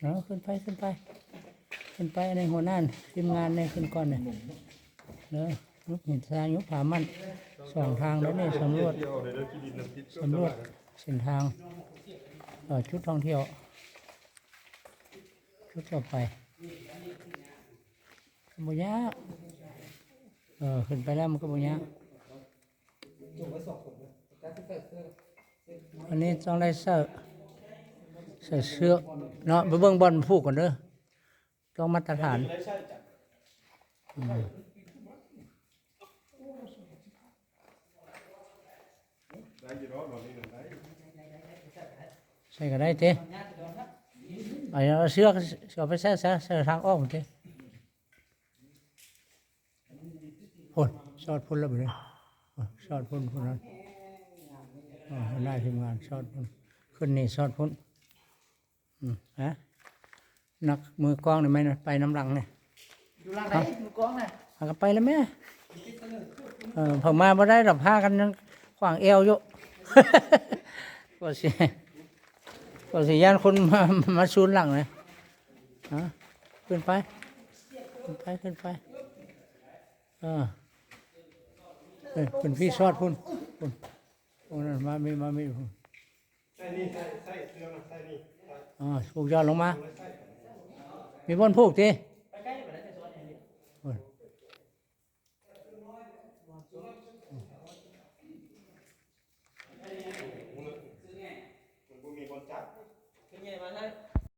ເອົາ ຂຶ້ນໄປ ຂຶ້ນໄປ ຂຶ້ນໄປ. ອັນນີ້ຫົວໜ້າທີມງານນີ້ ຂຶ້ນກ່ອນນີ້ເດີ. ຍົກຫີນຊາຍ ຍົກຜາໝັ້ນ ສອງທາງເດີນີ້. ສຳຫຼວດ ສຳຫຼວດເສັ້ນທາງ ເອີ ຈຸດທ່ອງທ່ຽວ ຈຸດຕໍ່ໄປ. ບໍ່ຍາກ ເອີ ຂຶ້ນໄປແລ້ວມັນກໍບໍ່ຍາກ. ອັນນີ້ຕ້ອງໄດ້ໃສ່ ໃສ່ເຊືອກເນາະ. ໄປເບິ່ງບ່ອນຜູກກ່ອນເດີ ຕ້ອງມາດຕະຖານ. ອືມ ໃສ່ກໍໄດ້ຕິ. ເອົາເຊືອກ ເອົາໄປໃສ່ ໃສ່ ໃສ່ທາງອອກຕິ. ພຸ້ນ ຊອດພຸ້ນແລ້ວບັດນີ້ ຊອດພຸ້ນ ພຸ້ນນັ້ນ. ອາ ຫົວໜ້າທີມງານຊອດພຸ້ນ ຂຶ້ນນີ້ຊອດພຸ້ນ. ອືມ ຮະ ນັກມືກ້ອງນີ້ແມ່ນໄປນຳຫຼັງນີ້ ຢູ່ຫຼັງໃດ ຮະ ມືກ້ອງນະ? ຫາກໍໄປແລ້ວແມ່. ເອີ ເພິ່ນມາບໍ່ໄດ້ດອກ ພາກັນຍັງຂວາງແອວຢູ່. ກໍຊິ ກໍຊິຢ້ານຄົນມາ ມາຊູນຫຼັງນະ. ຮະ ຂຶ້ນໄປ ຂຶ້ນໄປ ຂຶ້ນໄປ. ເອີ ເອີ ຂຶ້ນພີ້ ຊອດພຸ້ນ ພຸ້ນ ໂອ້ ນັ້ນ ມາມີ ມາມີພຸ້ນ. ໃສ່ນີ້ ໃສ່ ໃສ່ເຊືອກນະ ໃສ່ນີ້ ອ່າ ຜູກຢອດລົງມາ. ມີບ່ອນຜູກຕິ?